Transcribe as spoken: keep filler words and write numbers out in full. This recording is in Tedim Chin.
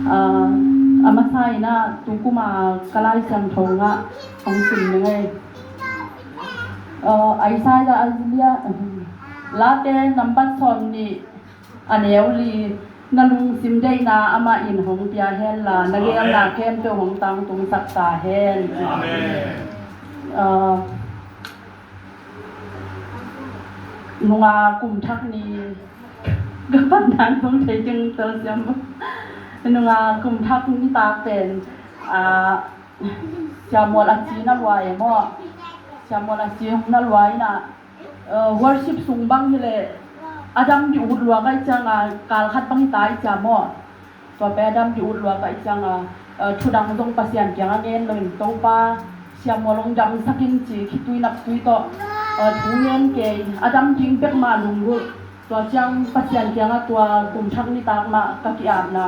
A masa in ah tu kum a ka Lai Siangtho ah hong sim ning ei. Isaiah a zia Late nambat sawm nih a neu li. Na lungsim deihna amah in hong pia hen la, na geelna khempeuh hong tangtungsak ta hen. Nunga kum thak ni ka pan dan zong thei ding tel siam. Nunga kum thak ni tak pen Siamual a ci na luai maw? Siamual a ci hong na luai na. Worship sung bang hileh a dam di ut luak ai cianga kal khat bang hi ta ai cia maw? Tua pen a dam di ut luak ai cianga thudang zong Pasian kianga ngen loin Topa Siamual hong damsak in ci khitui naptui tawh thu ngen kei a dam ding pek mah lunggulh. Tua ciang Pasian kianga tua kum thak ni tak mah ka ki-apna